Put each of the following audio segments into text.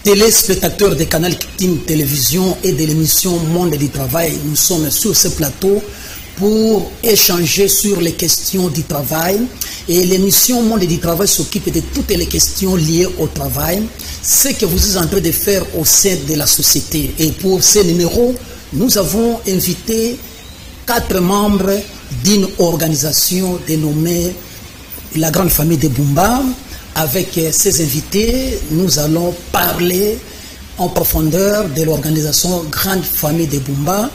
Téléspectateurs de Canal Team Télévision et de l'émission Monde du Travail, nous sommes sur ce plateau pour échanger sur les questions du travail. Et l'émission Monde du Travail s'occupe de toutes les questions liées au travail, ce que vous êtes en train de faire au sein de la société. Et pour ce numéro, nous avons invité quatre membres d'une organisation dénommée la Grande Famille de Bumba. Avec ces invités, nous allons parler en profondeur de l'organisation Grande Famille de Bumba.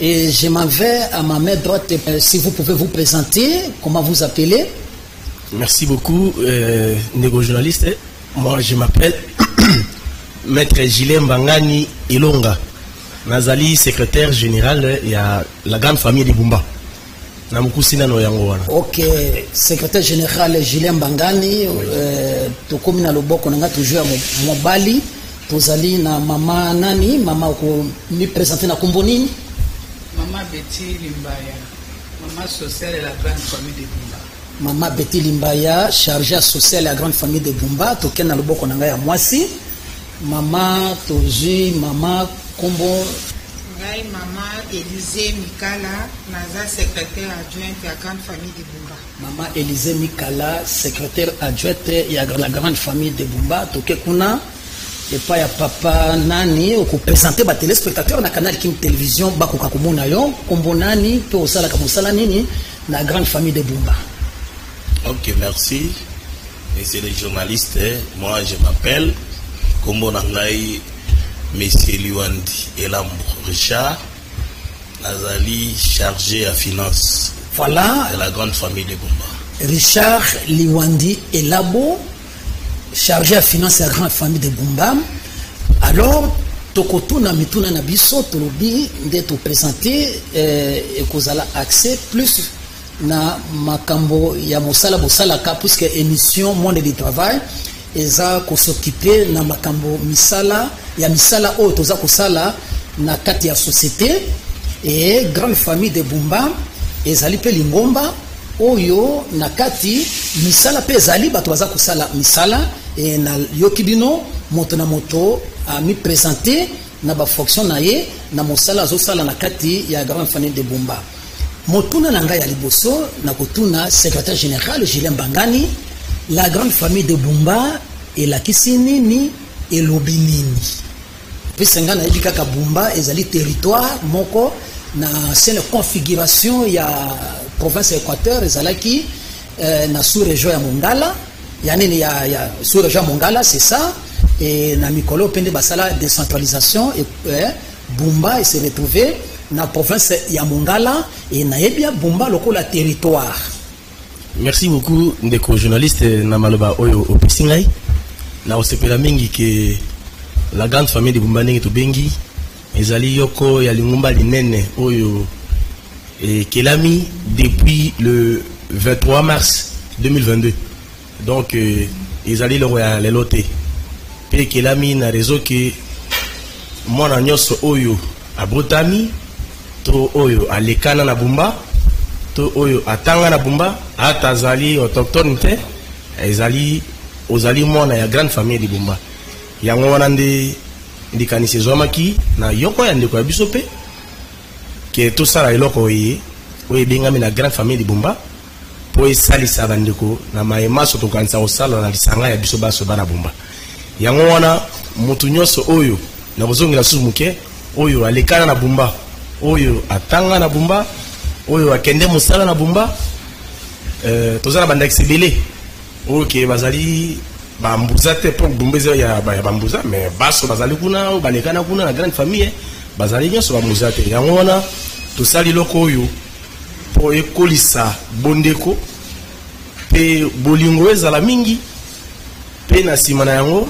Et je m'en vais à ma main droite. Si vous pouvez vous présenter, comment vous appelez? Merci beaucoup, négo journaliste. Moi, je m'appelle Maître Gilles Mbangani Elonga. Nazali, secrétaire général ya la grande famille de Bumba. Na mokuse nano yango wana. Ok, secrétaire général Julien Mbangani, oui. Tokomi na loboko na nga toujours ya mobali, tozali na mama nani, mama mi présenter na kombo nini? Mama Betty Limbaya, mama sociale de la grande famille de Bumba. Mama Betty Limbaya, chargée sociale ya grande famille de Bumba. Tokende na loboko na ngai ya mwasi, mama, tozwi mama kombo? Ngai mama Élysée Mikala, naza secrétaire adjointe ya grande famille de Bumba. Mama Élysée Mikala, secrétaire adjointe ya la grande famille de Bumba. Toke kuna epai ya papa nani, okoprésente batéléspectateur na Canal King Télévision, bakoka komona yo, kombo nani mpe osalaka mosala nini na grande famille de Bumba? Ok, merci. Monsieur le journaliste, moi je m'appelle kombo na ngai Monsieur Liwandi Elambo Richard, nazali chargé à finance de la grande famille de Bumba. Richard Liwandi Elabo, chargé à finance ya grande famille de Bumba. Alors, tokotuna mituna na biso, tolobi nde toprésente ekozala accès plus na makambo ya mosala bosalaka, puisque émission Monde du Travail eza kos'occuper na makambo misala ya misala oyo toza kosala na kati ya société. E grande famille de Bumba ezali mpe lingomba oyo na kati misala mpe ezali, bato baza kosala misala. E nayoki bino moto na moto amiprésente na bafonction na ye na mosala azosala na kati ya grande famille de Bumba. Motuna na ngai ya liboso na kotuna secrétaire général Julien Bangani: la grande famille de Bumba elakisi nini, elobi nini? Pese ngai nayebi kaka Bumba ezali territoire moko na ancienne configuration ya province ya Équateur, ezalaki na sous région ya Mongala, ya nini, ya sous région ya Mongala, c'est ça. Et na mikolo mpe nde basala décentralisation et, Bumba se retrouvé na province ya Mongala, e nayebi ya Bumba lokola territoire. Merci beaucoup, ndeko journaliste, na maloba oyo opesi ngai. Na kosepela mingi ke la grande famille de Bumba, ndenge tobengi, ezali yoko ya lingomba linene oyo ekelami depuis le 23 mars 2022. Donc ezali eloko ya lelo te, mpe ekelami na réseau ke mwana nyonso oyo abotami to oyo alekana na Bumba to oyo atanga na Bumba, ata azali autochtone te, ezali ozali mwana ya grande famille de Bumba. Yango wana nde likanisi ezwamaki na yoko ya ndeko ya biso mpe ke tosala eloko ye oyo ebengami na grande famille de Bumba, mpo esalisa bandeko na mayemaso tokanisa kosala na lisanga ya biso baso bana Bumba. Yango wana motu nyonso oyo, na kozongela susu moke, oyo alekana na Bumba, oyo atanga na Bumba, oyo akende mosala na Bumba, toza na bandakisi ebele oyo ke bazali bambuza te, mpo Bumba eza ya bambuza, mais baso bazali kuna, oyo balekana kuna na grande famille, bazali nyonso bambuza te. Yango wana tosali eloko oyo mpo ekolisa bondeko mpe bolingo ezala mingi. Mpe na nsima na yango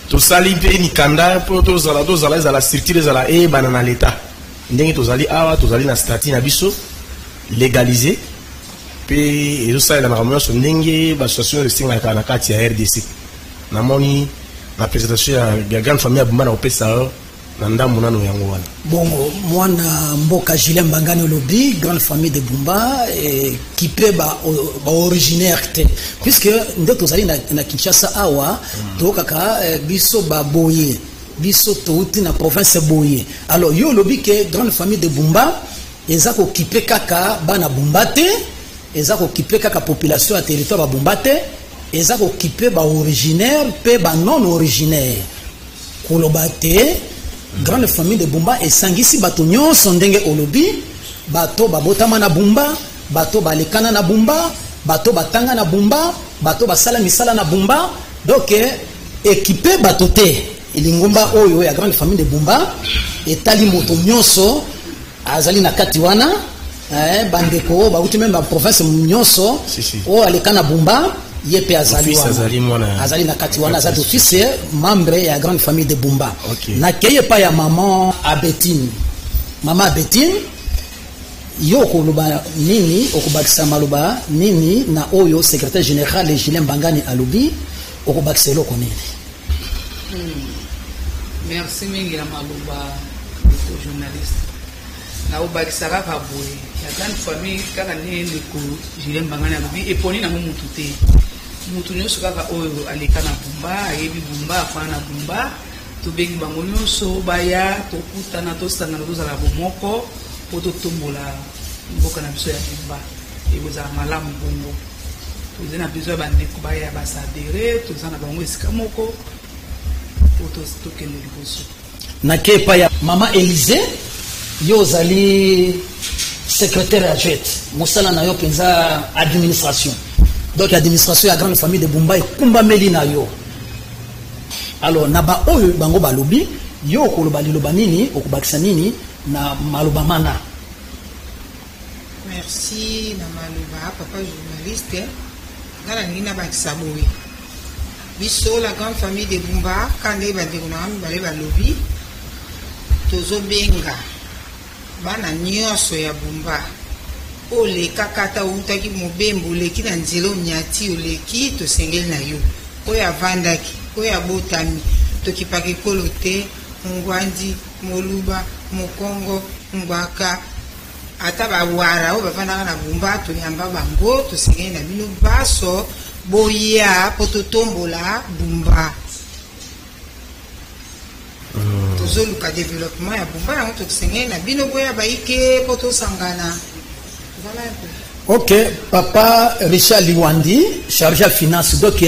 tosali mpe mikanda mpo tozala ezala structure, ezala eyebana na leta. Ndenge tozali awa, tozali na statut na biso légalisé, mpe ezosalela makambo nyonso ndenge baassociation esengaka na kati ya RDC. Namoni na présentation ya grande famille ya Bumba na kopesa yo. Na ndambo nano yango wana. Bongo mwana mboka Julien Mbangani olobi grande famille de Bumba ekipe ba originaire te, puisque nde tozali na Kinshasa awa, toyokaka biso baboye, biso touti na province boye. Alors yo olobi ke grande famille de Bumba eza kokipe kaka bana Bumba te, eza kokipe kaka population ya territoire ba Bumba te, eza kokipe ba originaire mpe ba non originaire. Koloba te grande famille de Bumba esangisi bato nyonso ndenge olobi, bato babotama na Bumba, bato balekana na Bumba, bato batanga na Bumba, bato basala misala na Bumba. Donc ekipe bato te. Lingomba oyo ya grande famille de Bumba etali moto nyonso azali na kati wana, bandeko bauti meme ba province nyonso. Si, si. Oyo aleka na Bumba, ye mpe azali Office azali wana, azali na kati wana, aza d'office membre ya grande famille de Bumba. Nakei epai ya maman Abetine. Mama Abetine, yo okoloba nini, okobakisa maloba nini na oyo secrétaire général Julien Mbangani alobi? Okobakisa eloko nini? Merci mingi na maloba, ndeko journaliste. Naobakisa kaka boye: la grande famille, kaka nde ndeko Julien Mbangani alobi, eponi nango mutu te. Mutu nyonso kaka oyo aleka na Bumba, ayebi Bumba, afana na Bumba, tobengi bango nyonso baya, tokutana, tosangana, tozala bomoko mpo totombola mboka na biso ya Bumba. Ekozala malamu bongo. Toza na besoin ya bandeko baya basadere, toza na bango esika moko mpo tokende liboso. Nake epai ya mama Élysée. Yo ozali secrétaire adjointe, mosala na yo mpenza administration. Donc administration ya grande famille de Bumba ekumbameli na yo. Alors na baoyo bango balobi, yo okoloba liloba nini, okobakisa nini na maloba mana? Merci na maloba, papa journaliste. Nga nalingi nabakisa boye: biso la grande famille de Bumba, ka nde bandeko na nga mibale balobi, tozobenga bana nyonso ya Bumba. Olekaka, ata outaki mobembo, oleki na nzela, onyati, oleki, tosengeli na yo. Oyo avandaki, oyo abotami, tokipaka ekolo te, Ngwandi, Moluba, Mokongo, Ngwaka, ata bawara oyo bavandaka na Bumba, toyamba bango. Tosengeli na bino baso, boya mpo totombola Bumba. Tozoluka développement ya Bumba, yango tosengeli na bino, boya bayike mpo tosangana. Voilà un peu. Ok, papa Richard Liwandi, chargé ya finance, donc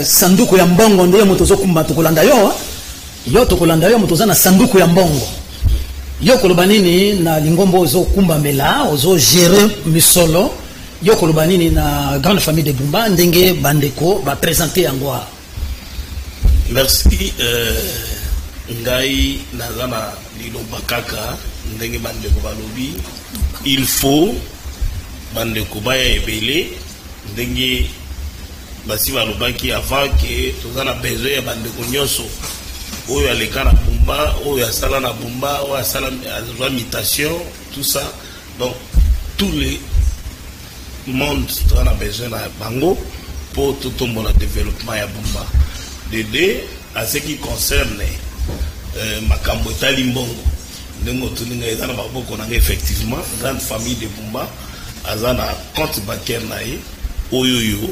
sanduku ya mbongo nde yo moto ozokumba. Tokolanda yo, yo tokolanda yo, moto oza na sanduku ya mbongo. Yo koloba nini na lingomba ozokumbamela, ozogere misolo? Yo koloba nini na grande famille de Bumba ndenge bandeko baprésente yango awa? Merci. Ngai naza na liloba kaka ndenge bandeko balobi: il faut bandeko baya ebele, ndenge basi balobaki avant ke toza na besoin ya bandeko nyonso oyo aleka na Bumba, oyo asala na Bumba, oyo asala, azwa mutation, tout ça. Donc tous les monde, toza na besoin na bango mpo totombola développement ya Bumba. De deux, à ce qui concerne makambo etali mbongo, ndenge otuni ngai, eza na maboko na ngai. Effectivement, grande famille de Bumba aza na compte bancaire na ye oyo oyo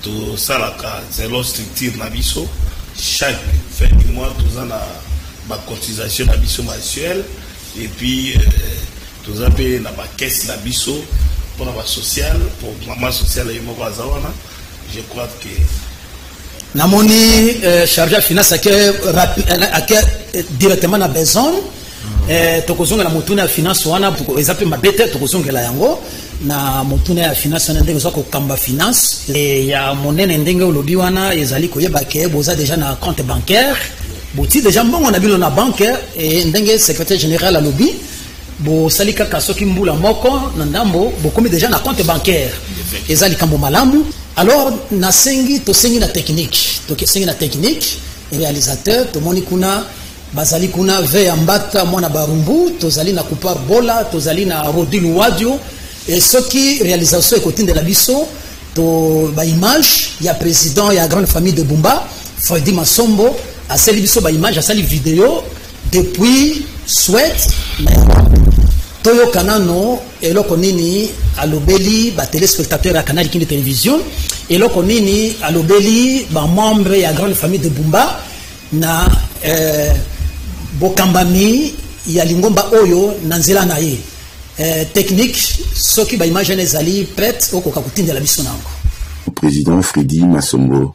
tosalaka selon structure na biso. Chaque fin du mois, toza na bacotisation na biso mensuelle, et puis toza mpe na bacaisse na biso mpona basocial, po mama sociale ye moko aza wana. Je crois que Namoni chargé ya finance ake directement na besoin. Tokozongela motuna ya finance wana, eza mpe mabe te. Tokozongela yango na motuna ya finance wana, ndenge oza kokamba finance. Ya monene, ndenge olobi wana, ezali koyeba ke boza déjà na compte bancaire, boti déjà mbongo na bino na banque. E ndenge secrétaire général alobi, bosali kaka soki mbula moko na ndambo, bokomi déjà na compte bancaire, eza likambo malamu. Alors nasengi, tosengi na technique, tosengi na technique réalisateur, tomoni kuna bazali kuna ve ya Mbata mwana Barumbu, tozali na Kupar Bola, tozali na Rodi Luwadio. E soki réalisation ekotindela biso to baimage ya président ya grande famille de Bumba, Fredi Masombo. Asali biso ba image, asali video depuis Suède. Toyoka nano eloko nini alobeli ba téléspectateurs ya Canal Kindi Télévision, eloko nini alobeli ba membre ya grande famille de Bumba na bokambami ya lingomba oyo na nzela na ye. Technique soki ba image ezali prête okoka kotindela biso nango. Président Freddy Masombo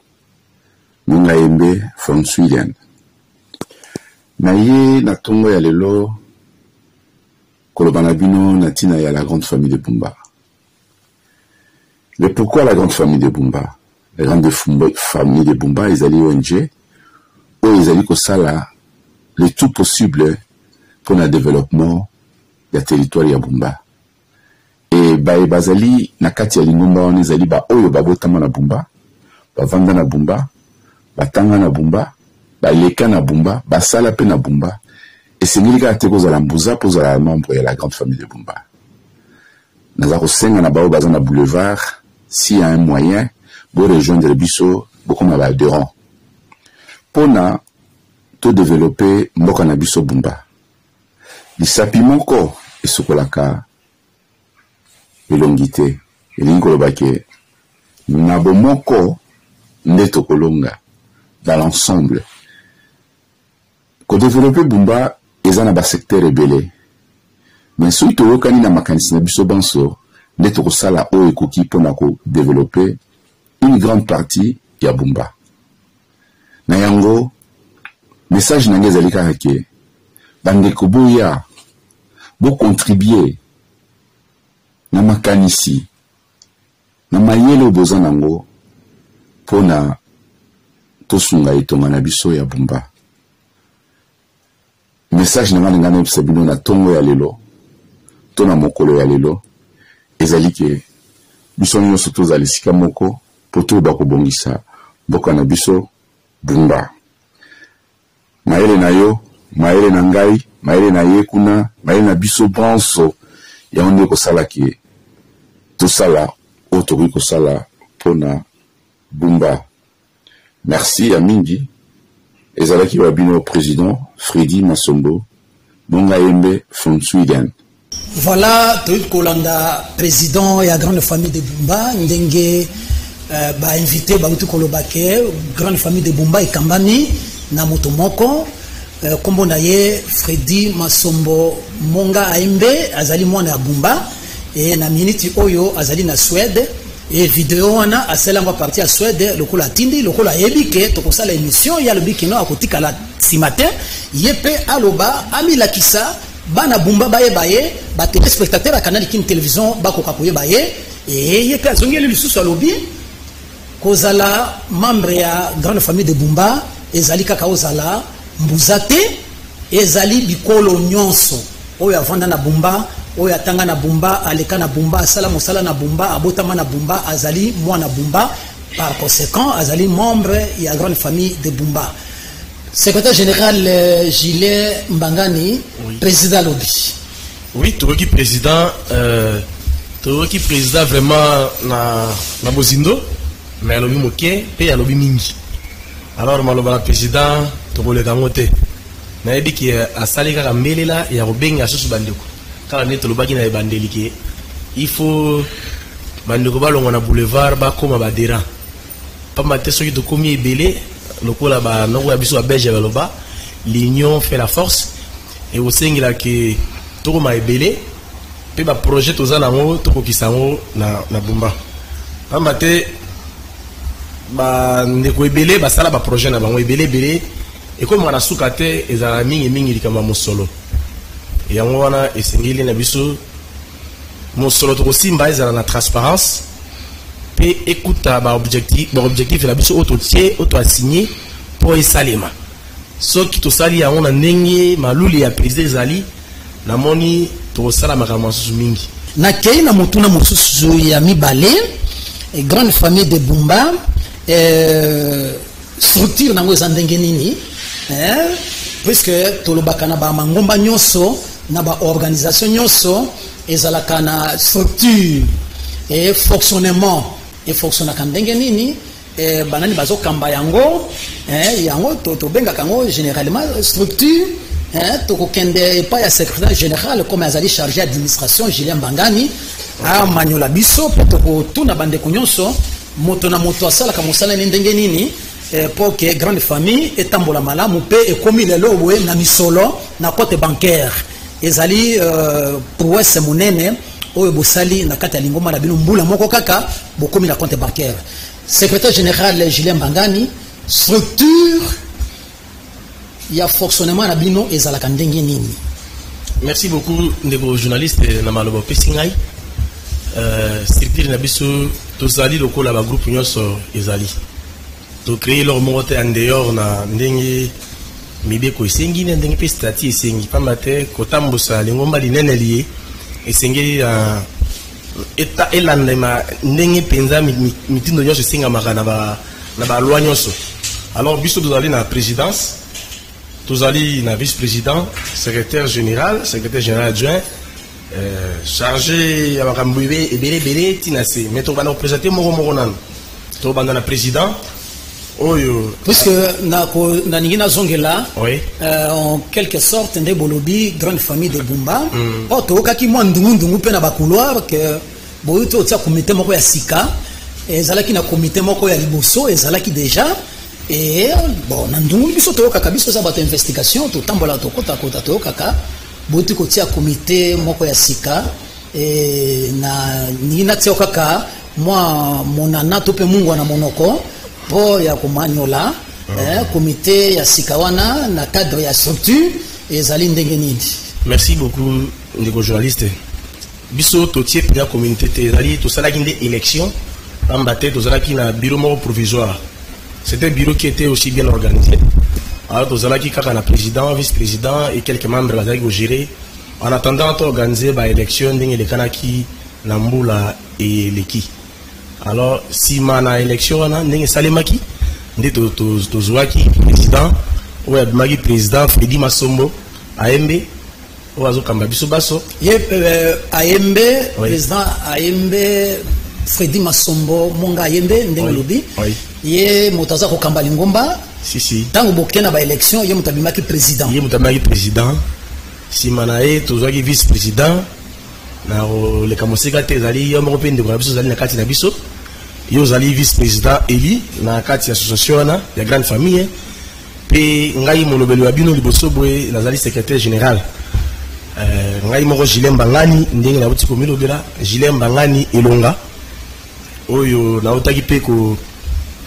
Mungaembe from Sweden. Na ye na tongo ya lelo koloba na bino na tina ya la grande famille de Bumba. Mais pourquoi la grande famille de Bumba? La grande famille de Bumba ezali ONG oyo ezali kosala le tout possible pour le développement ya territoire ya Bumba. E baye bazali na kati ya lingomba wana ezali ba oyo babotama na Bumba, bavanda na Bumba, batanga na Bumba, baleka na Bumba, basala pe na Bumba. Esengeli kaka te kozala mbuza mpo ozala membre ya la grande famille de Bumba. Naza kosenga na baoyo baza na boulevard, s'il y a un moyen, bo rejoindre biso, bokoma ba adhérents mpona to développer mboka na biso Bumba. Lisapi moko esukolaka elongi te, elingi koloba ke na bomoko nde tokolonga dans l'ensemble. Kodévelopper Bumba eza na basecteur ebele, mais soki toyokani na makanisi na biso banso nde tokosala oyo ekoki mpona kodévelopper une grande partie ya Bumba. Na yango message na ngai ezali kaka ke bandeko boya bocontribue na makanisi na mayele oyo boza nango mpona tosunga etonga na biso ya Bumba. Message na ngai nayebisa bino na tongo ya lelo to na mokolo ya lelo ezali ke biso nyonso tozala esika moko mpo toyeba kobongisa mboka na biso Bumba. Mayele na yo, mayele na ngai, mayele na ye kuna, mayele na biso banso, yango nde ekosala ke tosala oyo tokoki kosala mpona Bumba. Merci ya mingi. Ezalaki wa bino président Freddy Masombo Mongayembe from Sweden. Voilà, toyei kolanda président ya grande famille de Bumba ndenge ba invité bauti koloba ke grande famille de Bumba ekambami na moto moko, kombo na ye Freddy Masombo Monga Aembe, azali mwana ya Bumba e na miniti oyo azali na Suède. E video wana asali yango à partir ya Suède, lokola atindi, lokola ayebi ke tokosala émission, ye alobi kino akotikala nsima te, ye mpe aloba, amilakisa, bana Bumba bayeba ye, batéléspectateur ya Canal Kin Télévision bakoka koyeba ye. E ye mpe azongeli lisusu, alobi kozala membre ya grande famille de Bumba ezali kaka ozala mbuza te, ezali bikolo nyonso oyo avanda na Bumba, oyo atanga na Bumba, aleka na Bumba, asala mosala na Bumba, abotama na Bumba, azali mwana Bumba, par conséquent azali membre ya grande famille de Bumba. Secrétaire général Gilet Mbangani, Oui. Président alobi. Oui, toyoki président, toyoki président vraiment na bozindo, mais alobi moke mpe alobi mingi. Alors maloba na président tokoleka yango te. Nayebi ke asali kaka mbelela ya kobenga susu bandeko, kaka nde tolobaki na ebandeli ke il faut bandeko balongwa na boulevard, bakóma baadhérent, pamba te soki tokomi ebele, lokola banoko ya biso babelge baloba, l'union fait la force. Ekosengela ke tokóma ebele mpe baprojet toza nango tokokisa yango na Bumba, pamba te bandeko ebele basala baprojet na bango ebele ebele, ekomaka na suka te, ezalaka mingimingi likambo ya mosolo. Yango wana esengeli na biso mosolo tokosimba ezala na transparence mpe ekuta baobjectif na biso oyo totie, oyo toasigne mpo esalema. Soki tosali yango na ndenge maluli ya président ezali, namoni tokosala makambo mosusu mingi. Nakei na motuna mosusu ya mibale. Grande famille de Bumba, structure nango eza ndenge nini, eh? Puisque tolobaka na bamangomba nyonso, na baorganisation nyonso ezalaka na structure et fonctionnement, efonctionnaka ndenge nini? Banani bazokamba yango, yango tobengaka yango généralement structure. Tokokende epai ya secrétaire général, comme azali chargé administration, Julien Bangani, amanyola biso mpe tokotuna bandeko nyonso, moto na moto asalaka mosala ni ndenge nini, mpo ke grande famille etambola malamu mpe ekomi lelo boye na misolo na compte bancaire. Ezali prouesse monene oyo bosali na kati ya lingomba na bino, mbula moko kaka bokomi na compte bancaire. Secrétaire général Julien Bangani, structure ya fonctionnement na bino ezalaka ndenge nini? Merci beaucoup, ndeko journaliste, na maloba opesi ngai. Structure na biso, tozali lokola bagroupe nyonso ezali. Tocréer eloko moko te en dehors na ndenge mibeko esengi, na ndenge mpe statut esengi, pamba te kotambusa lingomba linene liye esengeli na eta elandema ndenge mpenza mitindo nyonso esengamaka na baloi nyonso. Alors biso tozali na présidence, tozali na vice-président, secrétaire général, secrétaire général adjoint, chargé ya makambo ebele ebele ntina se. Mais tokobanda koprésente moko moko nano. Tokobanda na président oyo. Puisque nalingi nazongela oui. En quelque sorte nde bolobi grande famille de Bumba, mpo toyokaki mwa ndungu-ndungu mpe na bacouloir ke boyi to otia comité moko ya sika. Ezalaki na comité moko ya liboso ezalaki déjà. E bon, na ndungu biso toyokaka, biso eza bato investigation, totambola, tokotakota, toyokaka bouti kotia comité moko ya sika. E, na ningi natia kaka mwa monana to mpe mungwa na monoko mpo ya komanyola comité ya sika wana na cadre ya structure ezali ndenge nini? Merci beaucoup, ndeko journaliste. Biso totie mpenza communauté te, ezali tosalaki nde élection, pamba te tozalaki na bureau moko provisoire. C'était un bureau qui était aussi bien organisé. Alors tozalaki kaka na président, vice-président et quelques membres bazalaki kogérer en attendant toorganiser baélection ndenge elekanaki na mbula eleki. Alors nsima na élection wana, ndenge esalemaki nde tozwaki président oyo abimaki, président Fredi Masombo Ayembe, oyo azokamba biso baso. Ye Ayembe? Oui. Président Ayembe, Fredi Masombo Monga Ayembe, ndenge olobi. Oui. Ye moto aza kokamba lingomba. Si, si. Ntango bokende na baélection, ye moto abimaki président. Ye moto abimaki président. Nsima na ye tozwaki vice président, na koleka mosika te, ezali yo moko mpe ndeko na biso ozali na kati na biso. Yo ozali vice président eli na kati ya association wana ya grande famille. Mpe ngai molobeli wa bino liboso boye, nazali secrétaire général. Ngai moko Julien Mbangani, ndenge nauti komilobela, Julien Mbangani Elonga, oyo nautaki mpe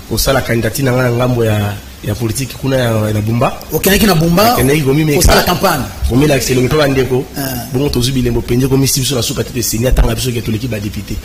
kosala candidature na ngai na ngambo ya politique kuna ya, na Bumba. Okendaki na Bumba? Nakendaki komimeka. Kosala campagne. Komilakisa elongi mpe bandeko. Ah. Bongo tozwi bilembo mpenza, ekomisi biso na suka te, teseni atanga biso ke toleki badéputé,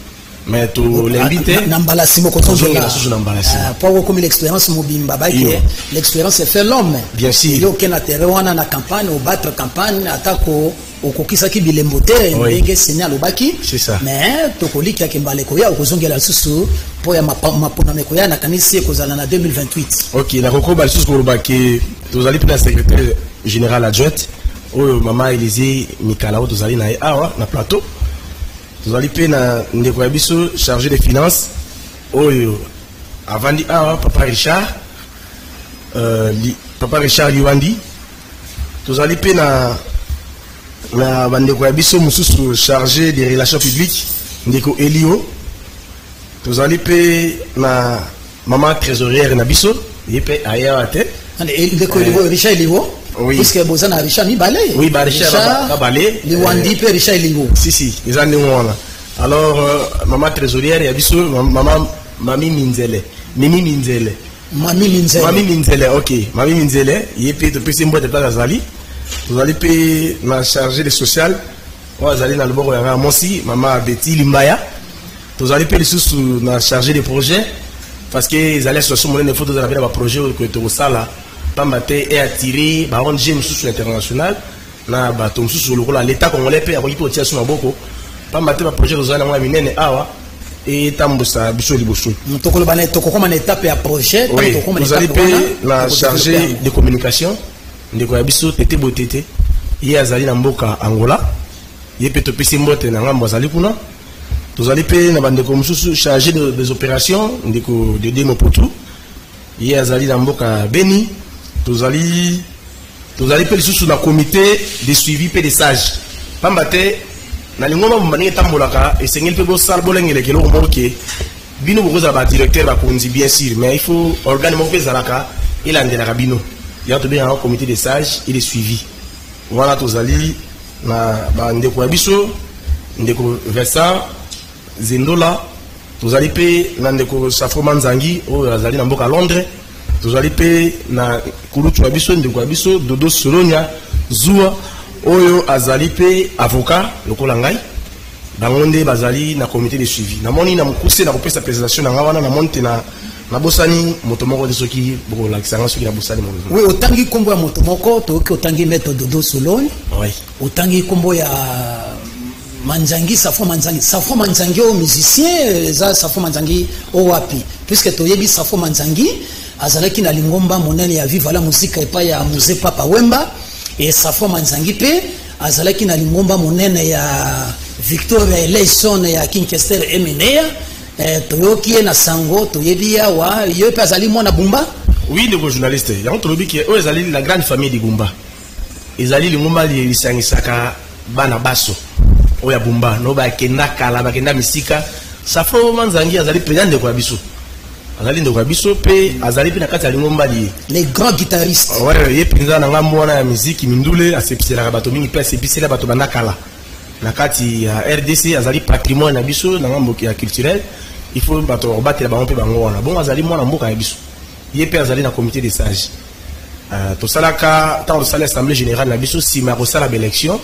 mais tolembi te. Na mbala nsima. Tozongela susu na mbala nsima. Po okomi l'expérience mobimba bake. Iyo. L'expérience fait l'homme. Bien sûr. Yo oke na terrain wana na campagne, obattre campagne, atako okokisaki bilembo te ndenge seni alobaki. C'est ça. Mais tokolikiaki mbala ekoya okozongela lisusu mpo ya maponami ekoya, nakanisi ekozala na 2028. Ok, nakokoba lisusu koloba ke tozali mpe na secrétaire général adjointe oyo mama Élysée Mikala, oyo tozali na ye awa na plateau. Tozali mpe na ndeko ya biso chargé de finance oyo avandi awa, papa Richard, papa Richard Liwandi. Tozali mpe na bandeko ya biso mosusu, chargé des relations publiques, ndeko Elio. Tozali mpe na mama trésorière na biso, ye mpe aye awa te. Ndeko Eliwo, Richard Eliwo? Oui. Puisque boza na Richard mibale. Oui, ba Richard babale. Liwandi mpe Richard Eliwo. Si, si, eza ndenge wana. Alors mama trésorière ya biso, mama Mami Minzele, Mimi Minzele. Mami Minzele. Mami Minzele, ok, Mami Minzele, ye mpe topesi mbote place azali. Tozali mpe na chargé de social oyo azali na loboko ya ngai mwasi, mama Beti Limbaya. Tozali mpe lisusu na chargé de projet, parce que ezali association monene, fo tozala mpe na baprojet oyo tokosala, pamba te eattirer ba ONG mosusu international na bato mosusu lokola l'état congolais mpe akoki mpe kotia so maboko, pamba te baprojet tozali nango ya minene awa etambusa biso liboso. Tokoloba na tokokoma na étape ya projet. Oui, tokokoma na tozali étape mpe wana, na tokodévelopper chargé yango. de communication, ndeko ya biso Tete Botete, ye azali na mboka Angola. Ye mpe topesi mbote na ngambo azali kuna. Tozali mpe na bandeko mosusu chargé des opérations, ndeko Dede Mopotu, ye azali na mboka Beni. Tozali mpe lisusu na comité de suivi mpe de sage, pamba te na lingomba Bumba ndenge etambolaka, esengeli mpe bosala bolengeleka eloko moko ke bino bokozala badirecteur, bakonzi bien sûr, mais il faut organe moko mpe ezalaka elandelaka bino. Yango tobengaka comité de sage et de suivi. Wana tozali na bandeko ya biso, ndeko Vincent Zendola, tozali mpe na ndeko Safro Manzangi oyo azali na mboka Londres, tozali mpe na kulutu ya biso, ndeko ya biso Dodo Solonia Zuwa oyo azali mpe avocat lokola ngai. Bango nde bazali na comité de suivi. Namoni na mokuse na kopesa présentation na ngai wana, namoni te na nabosani moto moko te. Soki bokolakisa nga soki nabosani moto. Oui, otangi nkombo ya moto moko, toyoki otangi maître Dodo Solone. Oui. Otangi nkombo ya Manzangi, Safo Manzangi. Safo Manzangi oyo musicien, eza Safo Manzangi oyo wapi? Puisque toyebi Safo Manzangi azalaki na lingomba monene ya Viva la Musica epai ya Musée Papa Wemba, e Safo Manzangi mpe azalaki na lingomba monene ya Victoria Eleison ya King Kester Emeneya. Toyoki ye na sango, toyebi awa ye mpe azali mwana Bumba. Oui, ndeko journaliste, yango tolobi ke oyo ezali la grande famille de Bumba, ezali lingomba lisangisaka bana baso oyo ya Bumba no bakenda kala, bakenda misika. Safro Manzangi azali mpenza ndeko ya biso, azali ndeko ya biso mpe azali mpe na kati ya lingomba liye. Les grands guitaristes. Ouais, ye mpenza na ngambo wana ya miziki mindule asepiselaka bato mingi mpe asepisela bato banda kala na kati ya RDC. Azali patrimoine na biso na ngambo ya culturel, il faut bato kobatela bango mpe bango wana. Bongo azali mwana mboka ya biso, ye mpe azali na comité de sage. Tosalaka ntango tosali assemblée générale na biso, nsima ya kosala baélection,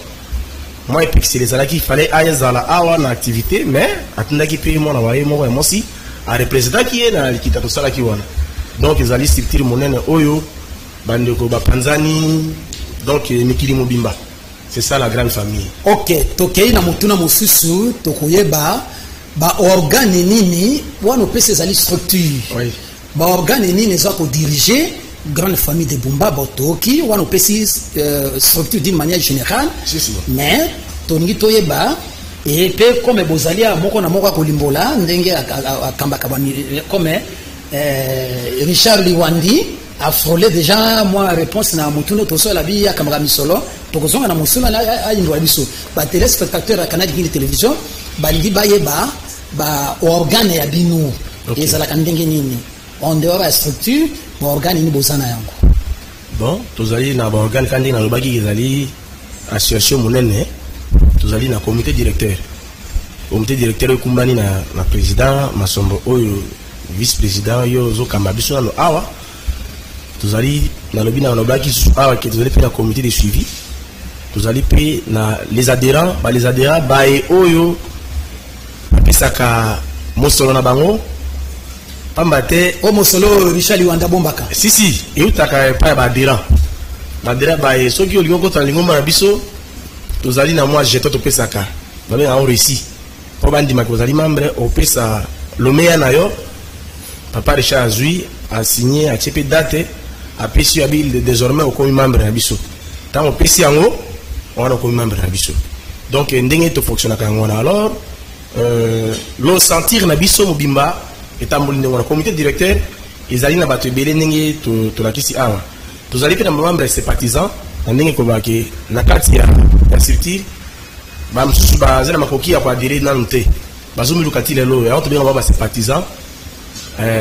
mwa epekiseli ezalaki, fallait ayezala awa na activité, mais atindaki mpe mwana wa ye moko ya mwasi arepresentaki ye na likita tosalaki wana. Donc ezali structure monene oyo bandeko bapanzani, donc mikili mobimba. C'est ça la grande famille. Ok, tokei na motuna mosusu, tokoyeba baorgane nini wana opesi ezali structure. Oui. Baorgane nini eza kodirige grande famille de Bumba? Botoki wana opesi structure d'une manière générale. Si, si. Mais tolingi toyeba e mpe comme bozali ya moko na moko akolimbola ndenge akambaka comme Richard Liwandi afrôlé déjà mwa réponse na motuna tosala bi akambaka misolo. Tokozonga na mosolo ayimbola biso. Batéléspectateur ya Canal Kini Télévision balingi bayeba baorgane ya bino ezalaka ndenge nini, en dehors ya structure, baorgane nini boza na yango? Bon, tozali na baorgane ka ndenge nalobaki, ezali association monene. Tozali na comité directeur. Comité directeur ekumbani na président Masombo oyo vice président yo ozokamba biso nano awa. Tozali, nalobi na nalobaki lisusu awa ke tozali mpe na comité de suivi, tozali mpe na les adhérents. Ba les adhérents baye oyo bapesaka mosolo na bango, pamba te O mosolo oyo Richard Liwanda bombaka? Si, si, eutaka epai ya baadhérent. Baadhérent baye, soki olingi okota na lingomba na biso, tozali na mwa jeton topesaka, babengaka yango reçu, mpo bandimaki ozali membre. Opesa lomeya na yo, papa Richard azwi, asigne, atie mpe date, apesi yo, abi désormais okomi membre na biso. Ntango opesi yango wana, okomi membre na biso. Donc ndenge tofonctionnaka yango wana. Alors lo sentir na biso mobimba etamboli ndenge wana. Comité directeur ezali na bato ebele ndenge tolakisi awa. Tozali mpe na bamembre sympathisant, na ndenge kolobaki na kati ya structure, bamosusu baza na makoki ya koadhérer nanu te, bazomiluka ti lelo, yango tobenga bango basympathisant.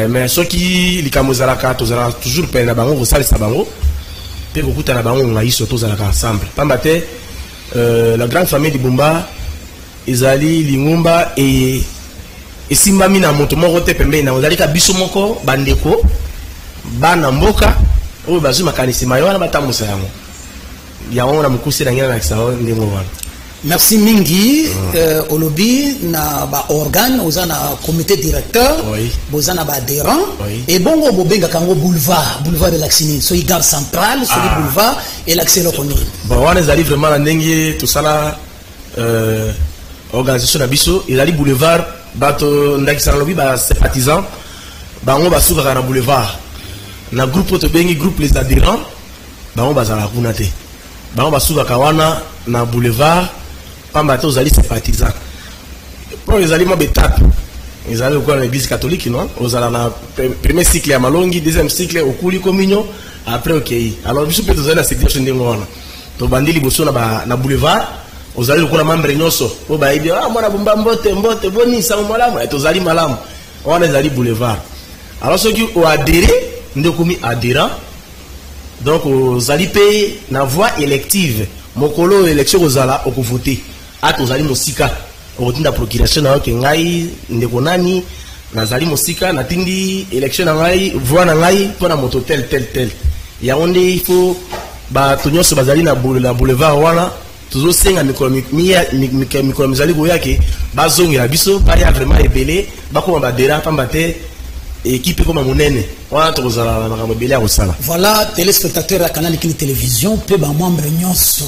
Mais soki likambo ezalaka, tozalaka toujours pene na bango, kosalisa bango mpe kokutana bango ngai so tozalaka ensemble, pamba te la grande famille de Bumba ezali lingomba e esimbami na moto moko te pembeni nango. Ezali ka biso moko bandeko bana mboka oyo bazwi makanisi mayo wana, batambusa yango. Yango na mokuse na ngai nalakisa yango ndenge wana. Merci mingi. Olobi na baorgane, oza na comité directeur, boza na baadhérent. Ebongo bobengaka yango boulevard. Boulevard elakisi nini? Soki gare centrale, soki boulevard elakisi eloko nini? Bon, wana ezali vraiment na ndenge tosala organisation na biso. Ezali boulevard, bato ndakisa nalobi basympathisant, bango basukaka na boulevard. Na groupe oyo tobengi groupe les adhérents, bango bazalaka kuna te, bango basukaka wana na boulevard, pamba te ozali sympathisant. Mpo ezali mwa baetape, ezali lokola na église catholique, non? Ozala na premier cycle ya malongi, deuxième cycle okuli communion, après okei. Alors biso mpe tozali na secteur ndenge wana. Tobandi liboso na boulevard, ozali lokola membre nyonso oyo bayebi: "Ah, mwana Bumba, mbote, mbote, boni, sango malamu?" Eh, tozali malamu. Wana ezali boulevard. Alors soki oadhérer nde okomi adhérent, donc ozali mpe na voie élective. Mokolo oyo élection kozala, okovote. Ata ozali mosika, okotinda procuration na yo ke ngai ndeko nani, nazali mosika, natindi élection na ngai, voix na ngai mpo na moto tel tel tel. Yango nde il faut bato nyonso bazali na boulevard wana, tozosenga mikolo mikolo mizali koya ke bazongela biso, baya vraiment ebele, bakóma baadhérent, pamba te équipe ekóma monene wana, tokozala na makambo ebele ya kosala. Voilà, téléspectateur ya Canal Kini Télévision mpe bamembre nyonso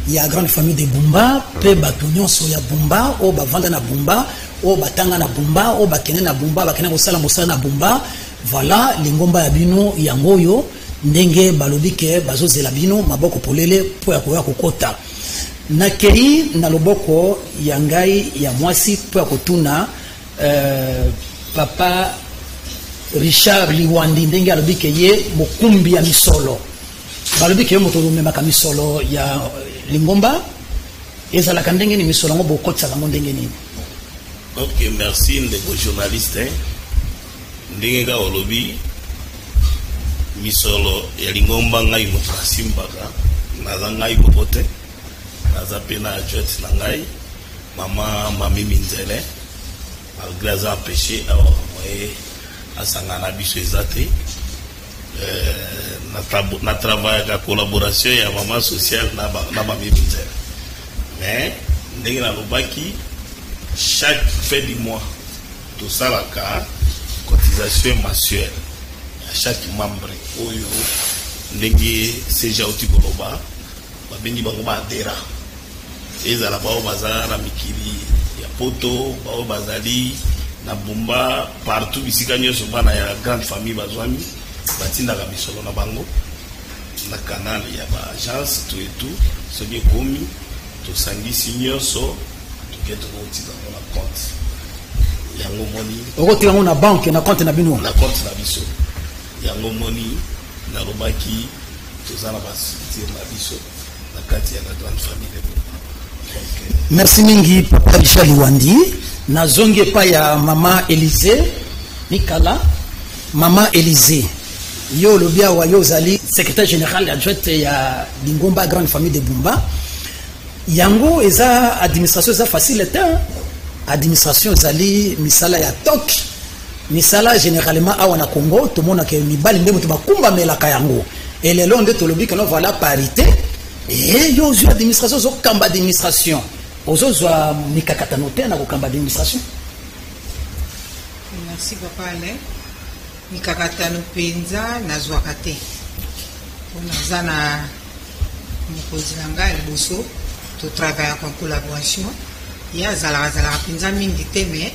ya grande famille de Bumba, mpe bato nyonso ya Bumba oyo bavanda na Bumba, oyo batanga na Bumba, oyo bakende na Bumba, bakende kosala mosala na Bumba, voilà, lingomba ya bino yango oyo. Ndenge balobi ke bazozela bino maboko polele mpo ya koya kokota. Nakei na loboko ya ngai ya mwasi mpo ya kotuna papa Richard Liwandi. Ndenge alobi ke ye mokumbi ya misolo, balobi ke ye moto omemaka misolo ya lingomba. Ezalaka ndenge nini? Misolo yango bokotisaka yango ndenge nini? Ok, merci ndeko journaliste, hein. Ndenge kaka olobi, misolo ya lingomba ngai moto nasimbaka. Naza ngai moko te, naza mpe na adjointe na ngai, mama Mami Minzele. Malgré aza empêché awa, moye asangana na biso eza te. Na travaillaka collaboration ya mama sociale na Mami Minzele. Mais ndenge nalobaki, chaque fin du mois tosalaka cotisation mensuelle ya chaque membre oyo, ndenge CG auti koloba, babengi bango baadhérent. Ezala bao baza na mikili ya poto, bao bazali na Bumba, partout bisika nyonso bana ya grande famille bazwami, batindaka misolo na bango na canal ya baagence, tout et tout. Soki ekomi, tosangisi nyonso, toke tokotika yango na compte. Yango moni. Okotika yango na banque, na compte na bino? Na compte na biso. Yango moni nalobaki toza na bastructure na biso na kati ya la grande famille de Bumba. Donc, Merci mingi, papa Richard Liwandi. Nazongi epai ya mama Élysée Mikala. Mama Élysée, yo olobi awa yo ozali secrétaire général adjointe ya lingomba grande famille de Bumba. Yango eza administration, eza facile te. Administration ezali misala ya tok, misala généralement awa na Congo tomonaka mibali nde moto bakumbamelaka yango. Elelo nde tolobi keno voilà parité. E yo ozwi administration, ozokamba administration, ozozwa mikakatano te na kokamba administration? Merci, papa Alain. Mikakatano mpenza nazwaka te, mpo naza na mokonzi na ngai ya liboso, totravaillaka en collaboration. Ye azalaka azalaka mpenza mingi te, mais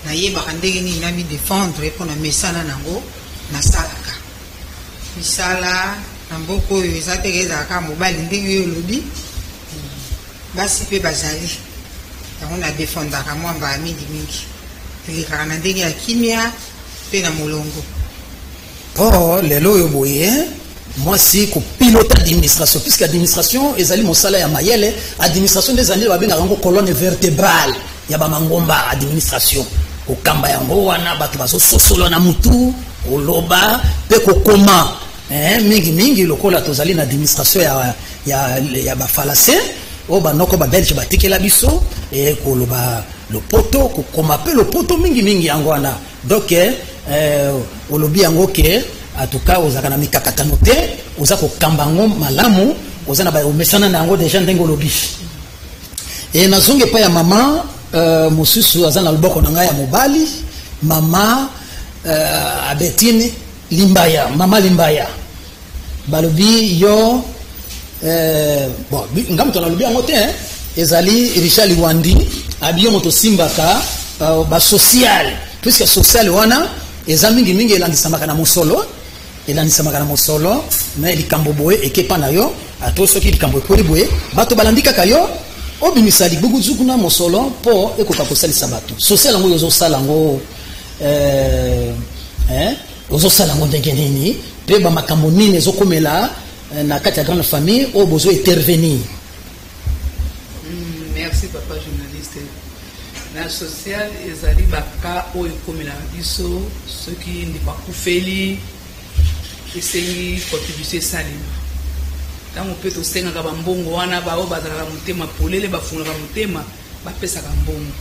nayebaka ndenge nini nami défendre mpo na mesana nango. Nasalaka misala na mboka oyo eza teke ezalaka mobali. Ndenge oyo olobi, basi mpe bazali. Yango na défendaka mwa mbala mingimingi, elekaka na ndenge ya kimia mpe na molongo. Mpo lelo oyo boye mwasi kopiloter administration, puisque administration ezali mosala ya mayele. Administration nde ezali, babengaka yango colonne vertébrale ya bamangomba. Administration, kokamba yango wana, bato bazososola na mutu, koloba mpe kokoma. Mingimingi lokola tozali na administration ya bafrançais oyo banoko babelge batikela biso, koloba lopoto, kokoma mpe lopoto mingimingi, yango wana. Donc olobi yango ke en tout cas ozalaka na mikakatano te, oza kokamba yango malamu, oza na omesana na yango déjà ndenge olobi. E nazongi epai ya mama mosusu aza na loboko na ngai ya mobali, mama Abetine Limbaya. Mama Limbaya, balobi yo bon, nga moto nalobi yango te, hein? Ezali Richard Liwandi abi yo moto osimbaka basocial, puisque social wana eza mingimingi elandisamaka na mosolo, elandisamaka na mosolo. Me likambo boye ekepa na yo, ato soki likambo ekweli boye, bato balandi kaka yo. Obimisa libuguzu kuna mosolo mpo ekoka kosalisa bato. Social yango oyo ozosala yango, eh, ozosala yango ndenge nini mpe bamakambo nini ezokomela na kati ya grande famille oyo bozo intervenir? Merci papa journaliste. Na social ezali baka oyo ekomelaka biso soki ndeko akufeli, esengi contribution esalema. Ntango mpe tosengaka bambongo wana, baoyo bazalaka motema polele, bafungolaka motema, bapesaka mbongo.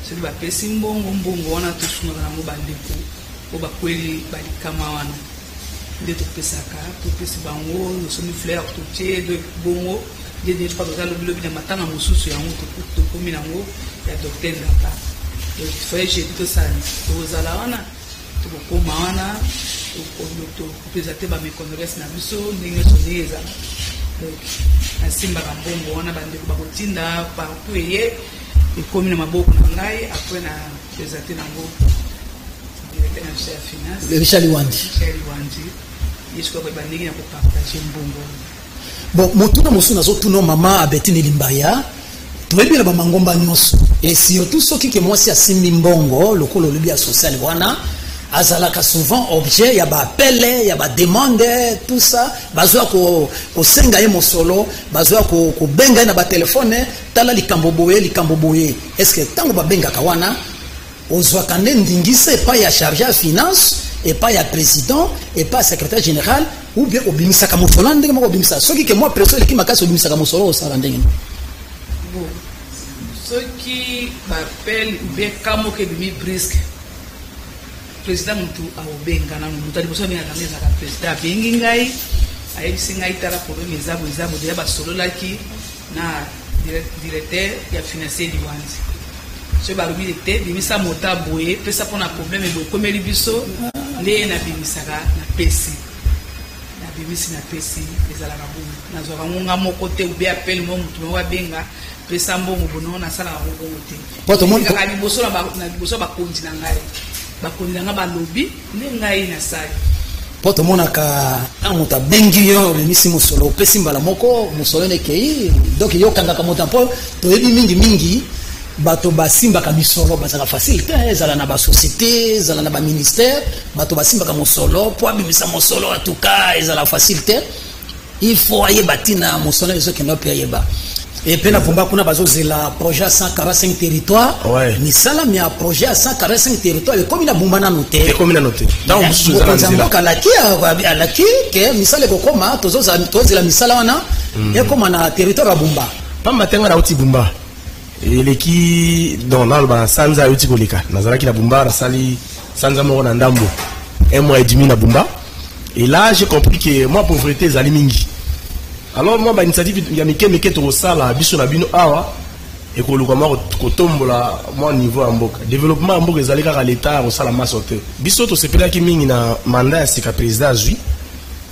Soki bapesi mbongo, mbongo wana tosungaka nango bandeko oyo bakweli balikama wana. Nde topesaka, topesi bango, tosombi fleur, totie bongo. Nde je crois toza lobilobi na matanga mosusu yango tokomi nango ya docteur Ndapa. Donc foye jeudi tosala, tokozala wana, tokokóma wana, tokopresente bamécondoléance na biso ndenge nyonso ndenge ezala. Donc nasimbaka mbongo wana, bandeko bakotinda partout, eye ekomi na maboko na ngai, après na présente nango directeur na biso ya finance. Richard Liwandi. Richard Liwandi, ye sikoyo koyeba ndenge ya kopartage mbongo wana. Bon, motuna mosusu nazotuna mama Abetine Limbaya. Toyebi na bamangomba nyonso, et surtout soki ke mwasi asimbi mbongo lokola olobi ya social wana, azalaka souvent objet ya baappel, ya bademande, tout ça. Bazwa kosenga ye mosolo, bazwa kobenga ye na batelefone: tala likambo boye, likambo boye. Est ce que ntango babengaka wana, ozwaka nde ndingisa epai ya chargé ya finance, epai ya président, epai ya secrétaire général, ou bien obimisaka mosolo ndenge moko obimisaka soki ke mwa pression eleki makasi, obimisaka mosolo, osala ndenge nini? Bon, soki baappel ou bien ka moko ebimi brusque, président motu akobenga nano. Moto ya liboso abengaka ngai ezalaka président. Abengi ngai, ayebisi ngai: tala, problème eza boye, eza boye. Deja basololaki na directeur ya financier Liwanzi. Soki balobi te bimisa mota boye, pesa mpona problème boye ekomeli biso, nde nabimisaka, napesi, nabimisi, napesi. Ezalaka bongo. Nazwaka ngo nga moko te, ou bien appel mo motu moko abenga, pesa mbongo bono, nasalaka ngo bongo te. Kaka liboso na liboso ya bakonzi na ngai, bakonzi na ngai balobi, nde ngai nasali. Mpo tomonaka ntango moto abengi yo, obimisi mosolo, opesi mbala moko, mosolo ene ekei. Donc yo okangaka moto, mpo toyebi mingimingi bato basimbaka misolo bazalaka facile te. Ezala na basociété, ezala na baministère, bato basimbaka mosolo, mpo abimisa mosolo en tout cas ezala facile te. Il faut ayeba ntina mosolo ezokende mpe ayeba. Epe na Bumba kuna bazozela projet ya 145 territoire. Misala ya projet ya 145 territoire ekomi na Bumba nanu te. Ekomi nano te. Ntango mosusu eza na Mokonzi ya nzela. mboka alaki ke misala ekokoma. Tozela misala wana ekoma na territoire ya Bumba. Pamba te nga nauti Bumba eleki, donc naloba na sanza euti koleka, nazalaki na Bumba, nasali sanza moko na ndambo, un mois et demi na Bumba. Et là j'ai compris que moi, pauvreté ezali mingi. Alors moi, bainitiative ya mike mike tokosala biso na bino awa ekoluka mwa kotombola mwa niveau ya mboka. Développement ya mboka ezali kaka leta ya kosala maso te. Biso tosepelaki mingi na mandat ya sika président azwi,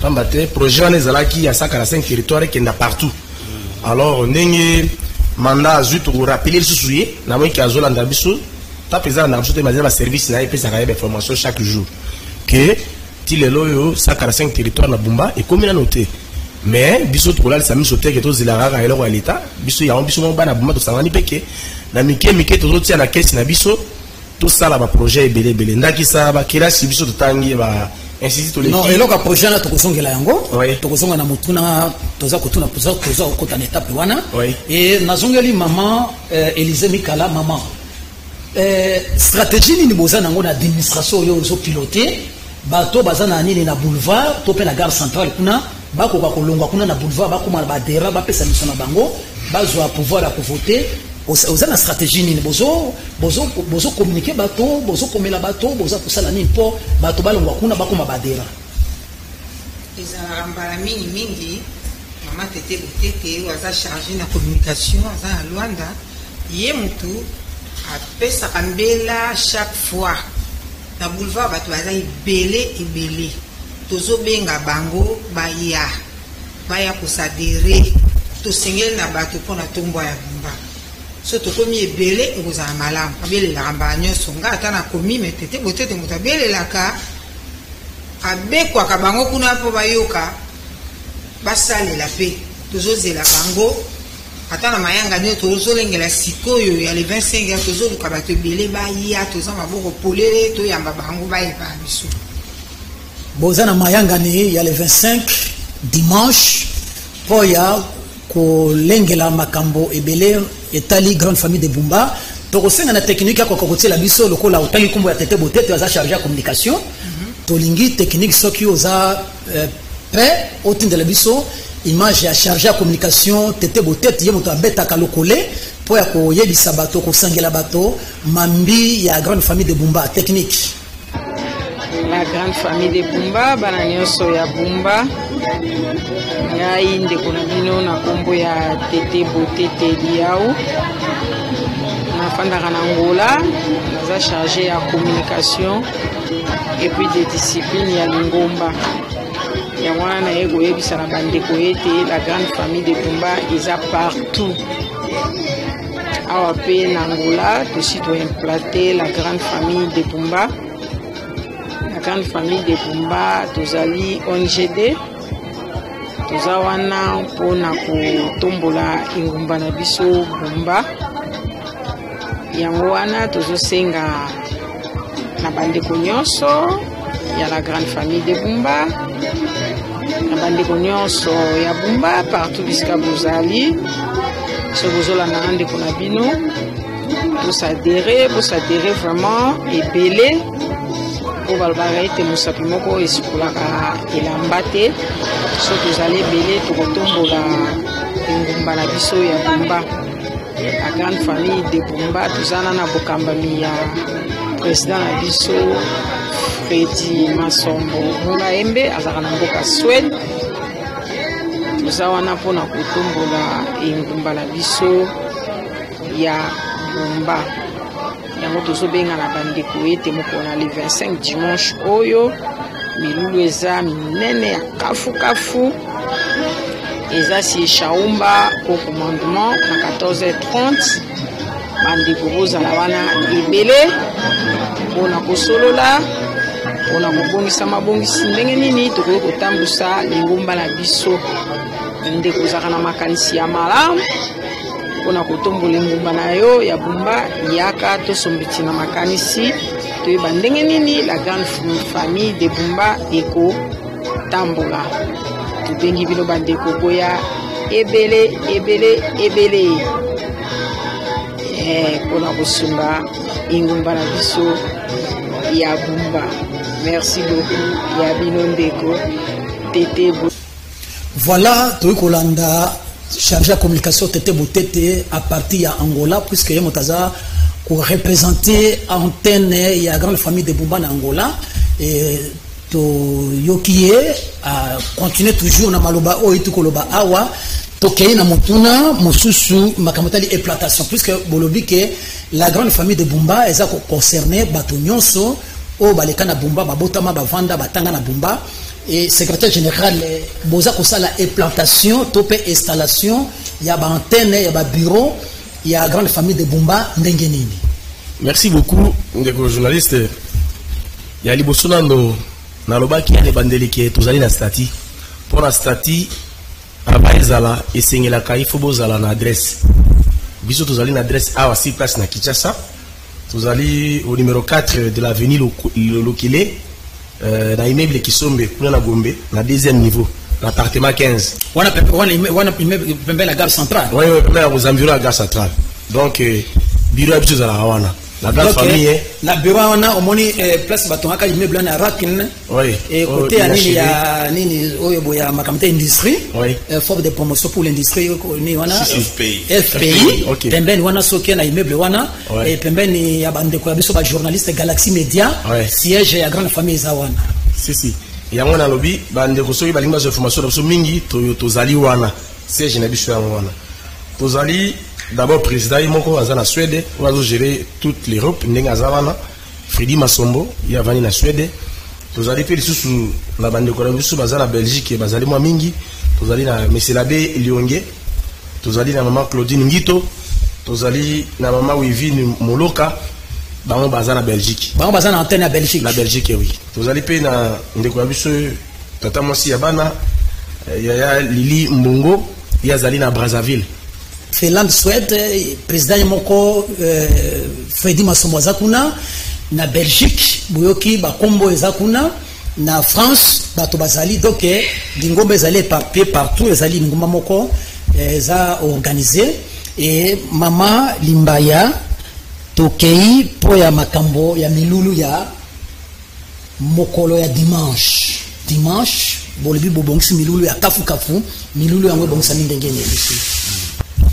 pamba te projet wana ezalaki ya 145 territoire ekenda partout. Alors ndenge mandat azwi, tokorappeler lisusu ye. Namoki azolanda biso ta mpenza, alandaka biso te, mazali baservice na ye epesaka ye bainformation chaque jour ke ti lelo oyo 145 territoire na Bumba ekomi nano te. Mais biso tokolalisa miso te ke tozelaka kaka eloko ya leta. Biso yango, biso moko bana Bumba tosangani mpe ke na mike mike tozotia na kesi na biso, tosala baprojet ebele ebele, ndakisa bakelasi biso totangi, ba institut toleki. Non, eloko ya projet wana tokozongela yango. Tokozonga na motuna, toza kotuna, toza kokota na étape wana. E nazongeli mama Élise Mikala. Mama, stratégie nini boza nango na administration oyo ozopilote? Bato baza na nini na boulevard to mpe na gare centrale kuna, bakoka kolongwa kuna na boulevard, bakóma na badera, bapesa miso na bango, bazwa pouvoir ya kovote. Oza na stratégie nini? Bozo communiquer bato, bozokomela bato, boza kosala nini mpo bato balongwa kuna, bakóma badera? Ezalaka mbala mingimingi mama Tete Botete oyo aza charge na communication, aza na Lwanda. Ye motu apesaka mbela chaque fois na boulevard. Bato baza ebele ebele, tozobenga bango baya, baya koadhérer. Tosengeli na bato mpona tombwa ya Bumba. So tokomi ebele, ekozala malamu. Abelelaka mbala nyonso, nga ata nakomi me Tete Botete moto abelelaka, abekwaka bango kuna mpo bayoka, basalela mpe. Tozozela bango. Ata na mayangani oyo tozolengela sikoyo ya le 25 ya, tozoluka bato ebele baya, toza maboko polele, toyamba bango bayeba biso. Boza na mayangani ya le 25 dimanche mpo ya kolengela makambo ebele etali grande famille de Bumba. Tokosenga na technique ya koka kotiela biso lokola otangi nkombo ya Tete Botete, aza chargé ya communication. Tolingi technique, soki oza prêt, otindela biso image ya chargé ya communication Tete Botete, ye moto abetaka lokole mpo ya koyebisa bato, kosangela bato mambi ya grande famille de Bumba. Technique. La grande famille de Bumba, bana nyonso ya Bumba, ngai ndeko na bino na nkombo ya Tete Botete Liau, nafandaka na Angola, naza chargé ya communication et puis de discipline ya lingomba. Yango wana naye koyebisa na bandeko ete la grande famille de Bumba eza partout. Awa mpe na Angola tosi toimplante la grande famille de Bumba. La grande famille de Bumba, tozali ONGD, toza wana mpona kotombola engumba na biso Bumba. Yango wana tozosenga na bandeko nyonso ya la grande famille de Bumba, na bandeko nyonso ya Bumba partout bisika bozali, soki bozolanda na ndeko na bino, tosadere, bosadere vraiment ebele, mpo balobaka ete mosapi moko esukolaka elamba te. So tozali ebele, tokotombola engumba na biso ya Bumba. La grande famille de Bumba, toza na bokambami ya président na biso Fredi Masombo Mulaembe, azalaka na mboka Suède. Toza wana mpona kotombola engumba na biso ya Bumba. Yango tozobenga na bandeko ete mokolo na le 25 dimanche oyo, milulu eza minene ya kafukafu, eza si Shaumba au commandement na 14h30. Bandeko bozala wana ebele mpona kosolola, mpona kobongisa mabongisi ndenge nini tokoki kotambusa lingomba na biso. Ndeko ozalaka na makanisi ya malamu mpona kotombola engumba na yo ya Bumba, yaka tosombiti na makanisi, toyeba ndenge nini la grande famille de Bumba ekotambola. Tobengi bino bandeko, boya ebele ebele ebele mpona kosunga engumba na biso ya Bumba. Merci beaucoup, ya bino ndeko Tete. Voilà, toyi kolanda chargé ya communication Tete Botete à partir ya Angola, puisque ye moto aza koreprésente antenne ya grande famille de Bumba na Angola. Et toyoki ye continue toujours na maloba oyo eti koloba awa. Tokei na motuna mosusu, makambo etali implantation, puisque bolobi ke la grande famille de Bumba eza koconcerne bato nyonso oyo baleka na Bumba, babotama, bavanda, batanga na Bumba. Et secrétaire général, boza kosala implantation to mpe installation ya baantenne, ya babureau ya grande famille de Bumba ndenge nini? Merci beaucoup, ndeko journaliste. Ya liboso nano, nalobaki ya ebandeli ke tozali na statut. Mpo na statut aba ezala, esengelaka ifo bozala na adresse. Biso tozali na adresse awa sur place na Kinshasa, tozali au numéro 4 de l'avenue Lokele, na immeuble Kisombe kuna na Gombe, na deuxième niveau, na appartement 15. Wana pembeni na gare centrale. Oui, pembeni ya aux environs ya gare centrale. Donc bureau ya biso ezalaka wana, la grande Donc, famille. Na bureau wana omoni place batongaka immeuble wana ya Rakin et Oh, côté ya nini, inachevé. Ya nini oyo boye ya makambo te, industrie, force de promotion pour l'industrie, nini wana? Si, si. FPI. FPI. Pembeni wana, soki na immeuble wana, pembeni ya bandeko ya biso bajournaliste Galaxy Media, siège ya grande famille eza wana. Si, si, yango nalobi, bandeko soki balingi bazwa information na biso mingi, tozali wana, siège na biso yango wana. Tozali d'abord président ye moko aza na Suède, oyo azogérer toute l'Europe ndenge aza wana, Fredi Masombo, ye avandi na Suède. Tozali mpe lisusu na bandeko na biso baza na Belgique, bazali mwa mingi. Tozali na monsieur l'abbé Lionge, tozali na mama Claudine Ngito, tozali na mama Wivine Moloka, bango baza na Belgique. Bango baza na antenne ya Belgique. Na Belgique, oui. Tozali mpe na ndeko na biso, tata mwasi ya bana, yaya Lili Mbongo, ye azali na Brazzaville. Finlande, Suède, président ye moko Fredi Masombo aza kuna, na Belgique boyoki bakombo eza kuna, na France bato bazali. Donc lingomba ezali éparpillé partout, ezali lingomba moko eza organisé. E mama Limbaya, tokei mpo ya makambo ya milulu ya mokolo ya dimanche. Dimanche bolobi bobongisi milulu ya kafukafu. Milulu yango ebongisami ndenge nini?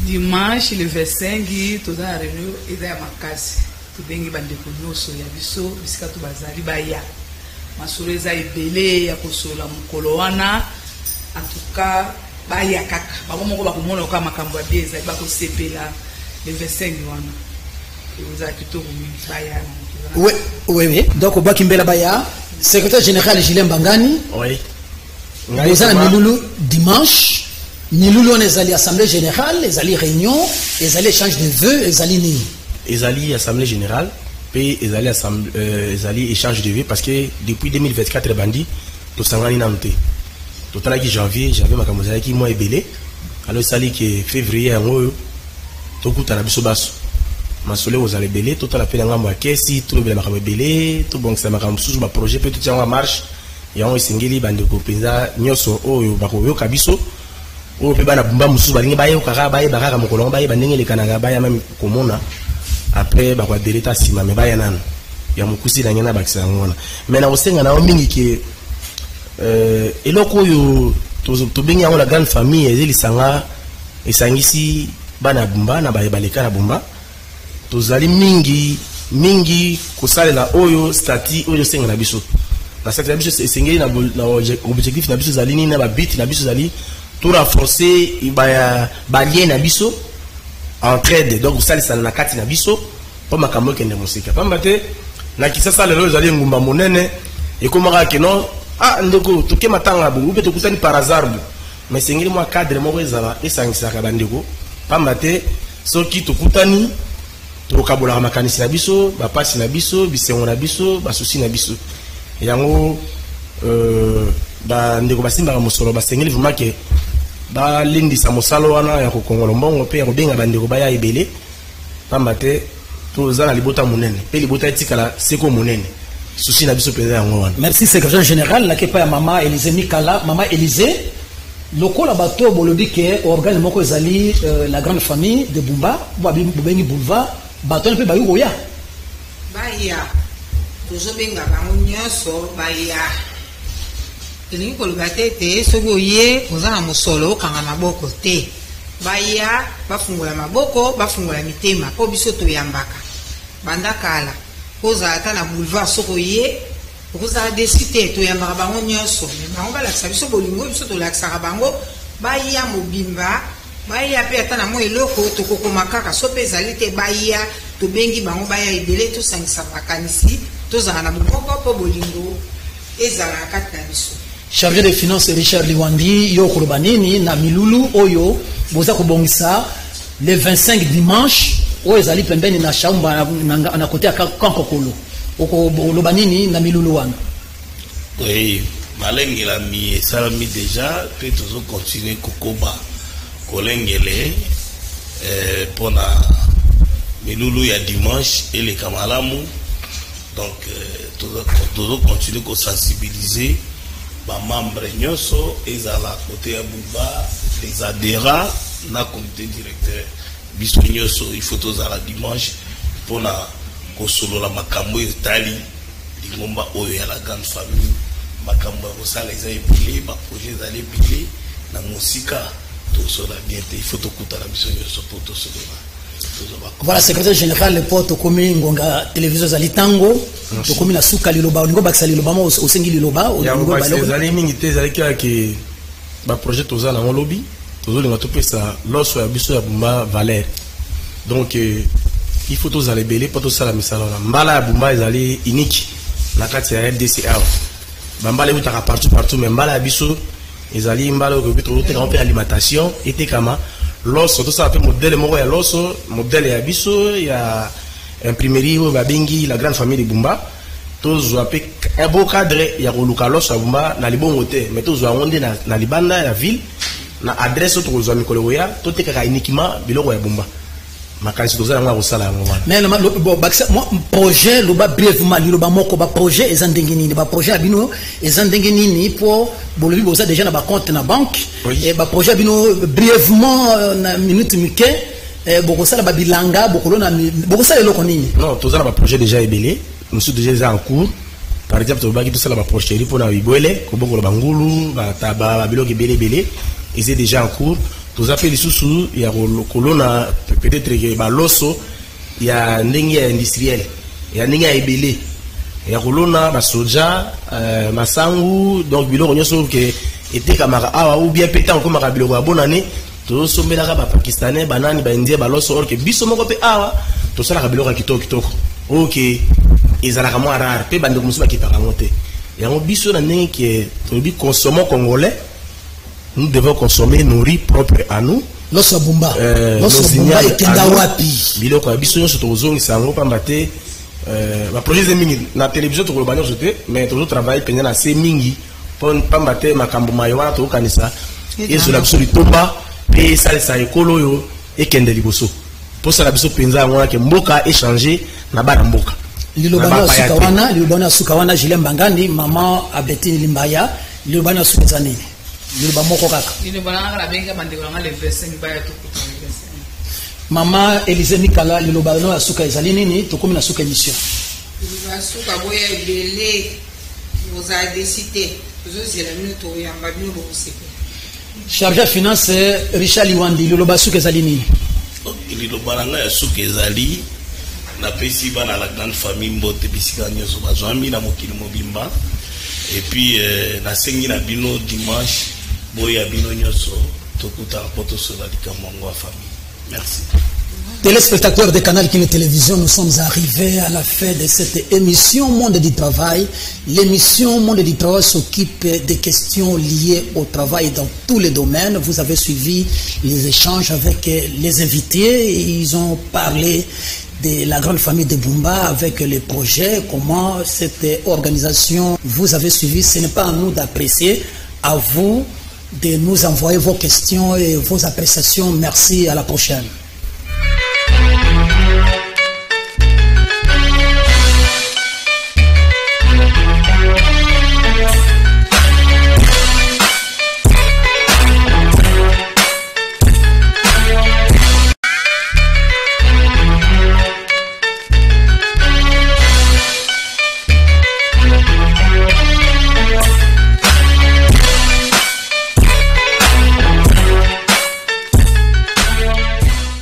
Dimanche le 25, toza na réunion eza ya makasi. Tobengi bandeko nyonso ya biso bisika to bazali, baya. Masolo eza ebele ya kosolola mokolo wana. En tout cas, baya kaka, bango moko bakomona kaka makambo ya bien ezali, bakosepela. Le 25 wana ezala kitoko mingi, baya. Oui, donc obwaki mbela, baya. Secrétaire général Julien Bangani, Oui. boza na milulu dimanche. Milulu wana ezali assemblée générale, ezali réunion, ezali échange de vœux, ezali nini? Ezali assemblée générale mpe ezali ezali échange de vœux, parce que depuis 2024 ebandi, tosangani nanu te. Totalaki janvier, janvier makambo ezalaki mwa ebele. Alors esali ke février yango oyo tokutana biso baso, masolo ekozala ebele. Totala mpe na ngambo ya kesi, tolobela makambo ebele, tobongisa makambo mosusu, baprojet mpe totia yango ya marche. Yango esengeli bandeko mpenza nyonso oyo bakoyoka biso, oyo mpe bana Bumba mosusu balingi bayoka kaka, bayeba kaka mokolo yango, bayeba ndenge elekanaka, baya meme komona. Après bakoadhérer ta nsima, me baya nano. Ya mokusi na ngai na bakisa yango wana. Me na kosenga na yo mingi ke eloko oyo tobengi yango la grande famille eza lisanga esangisi bana ya Bumba na baye baleka na Bumba. Tozali mingi mingi kosalela oyo statut oyo esenga na biso. Na statut na biso, esengeli na objectif na biso ezali nini, na babut na biso ezali to renforcer balien na biso, entraide, donc kosalisana na kati na biso mpo makambo ekende mosika. Pamba te na Kisasa lelo ezali engumba monene, ekomaka ke non, ah ndeko, toke matanga bo mpe tokutani par hasard bo. Mais esengeli mwa cadre moko ezala esangisaka bandeko, pamba te soki tokutani, tokabolaka makanisi na biso, bapasi na biso, bisengo na biso, basusi na biso. Yango bandeko basimbaka mosolo basengeli vraiment ke balendisa mosala wana ya kokongola mbongo mpe ya kobenga bandeko baya ebele, pamba te toza na libota monene mpe libota etikala seko monene. Susi na biso mpenza yango wana. Merci, secrétaire général. Nake epai ya mama Élysée Mikala. Mama Élysée, lokola bato bolobi ke organe moko ezali la grande famille de Bumba, bobengi boulevard, bato wana mpe bayi koya? Baya, tozobenga bango nyonso baya. Elingi koloba te ete soki oye oza na mosolo, okanga maboko te. Baya, bafungola maboko, bafungola mitema, mpo biso toyambaka banda kala. Kozala ata na boulevard, soki oye, okozala déçu te. Toyambaka bango nyonso, me bango balakisa biso bolingo, biso tolakisaka bango. Baya mobimba, baya mpe ata na mwa eloko, tokokoma kaka. So mpe ezali te, baya, tobengi bango baya ebele, tosangisa makanisi, tozala na bomoko mpo bolingo ezala na kati na biso. Chargé de finance Richard Liwandi, yo koloba nini na milulu oyo boza kobongisa le 25 dimanche, oyo ezali pembeni na Shaumba, na côté ya Kankokolo? Okoloba nini na milulu wana? Oui, malengelami esalami déjà mpe tozocontinuer kokoba kolengele mpona milulu ya dimanche eleka malamu. Donc tozocontinuer kosensibiliser bamembre nyonso, ezala côté ya boulevard, les adhérents na comité directeur. Biso nyonso, il faut tozala dimanche mpona kosolola makambo etali lingomba oyo ya la grande famille. Makambo ya kosala eza ebele, baprojet ezali ebele na mosika. Tosolola bien te, il faut tokutana biso nyonso mpo tosolola. Voilà, secrétaire général, mpo tokomi ngonga télévision ezali ntango tokomi na suka. Liloba, olingi obakisa liloba mo, osengi liloba? Ezali mingi te, ezali kaka ke baprojet toza nango lobi, tozolinga topesa loso ya biso ya Bumba valeur. Donc il faut tozala ebele mpo tosala misala wana. Mbala ya Bumba ezali unique na kati ya RDC awa. Bambala eutaka partout partout, mais mbala ya biso ezali mbala oyo koki toteka mpe alimentation etekama. Loso, tosala mpe modèle moko ya loso, modèle ya biso ya imprimerie oyo babengi la grande famille de Bumba. Tozwa mpe un beau cadre ya koluka loso ya Bumba na libongo te, mais tozwa yango nde na libanda ya ville. Na adresse oyo tokozwa mikolo ekoya, totekaka uniquement biloko ya Bumba. Makanisi toza yango ya kosala yango wana. Mais bon, bakisa moi projet, loba brièvement liloba moko, ba projet eza ndenge nini? Ba projet ya bino eza ndenge nini? Po bolobi boza déjà na ba compte na banque. Oui. Et ba projet ya bino brièvement, na minute mike, bokosala ba bilanga, bokolona, bokosala eloko nini? Non, toza na ba projet déjà ebele, mosusu déjà eza en cours. Par exemple, tolobaki tosala ba porcherie mpona bibwele, kobokola bangulu, bataba, babiloko ebele ebele, eza déjà en cours. Toza mpe lisusu ya kolona peut-être ke baloso ya ndenge ya industriel, ya ndenge ya ebele, ya kolona basoja, masangu, donc biloko nyonso ke etekamaka awa, ou bien mpe ntango ekomaka biloko ya bonane, tozosombelaka Bapakistanais, banani, Baindien baloso, or ke biso moko mpe awa tosalaka biloko ya kitoko kitoko oyo ke ezalaka mwa rare, mpe bandeko mosusu bakipaka yango te. Yango biso na ndenge ke tolobi consommons congolais, nous devons consommer nos riz propres à nous. Loso ya Bumba, loso ya Bumba ekenda wapi? Biloko ya biso nyonso tokozongisa yango, pamba te baprojet eza mingi. Na télévision tokoloba nyonso te, mais tozotravaille mpenza na se mingi, pamba te makambo mayo wana tokokanisa ezwela biso litomba mpe esalisa ekolo oyo ekende liboso. Mposala biso mpenza yango wana ke mboka échange na bana mboka. Liloba na suka wana, liloba na suka wana, Julien Mbangani, mama Abetine Limbaya, liloba na suka eza nini? Liloba moko kaka. Liloba na nga, nabengi bandeko na nga le 25, baya tokuta le 25. Mama Elise Mikala, liloba no ya suka ezali nini? Tokomi na suka émission. Liloba suka, boya ebele, bozala déçus te. Tozozela bino, toyamba bino, bokosepela. Chargé finance Richard Liwandi, liloba suka ezali nini? Liloba na ngai ya suka ezali, napesi bana la grande famille mbote bisika nyonso bazwami na mokili mobimba, et puis nasengi na bino, dimanche boya bino nyonso, tokutana mpo tosola likambo yango ya famille. Merci. Téléspectateurs de Canal Kine Télévision, nous sommes arrivés à la fin de cette émission Monde du Travail. L'émission Monde du Travail s'occupe des questions liées au travail dans tous les domaines. Vous avez suivi les échanges avec les invités. Ils ont parlé de la grande famille de Bumba avec les projets, comment cette organisation vous avez suivi. Ce n'est pas à nous d'apprécier, à vous de nous envoyer vos questions et vos appréciations. Merci, à la prochaine.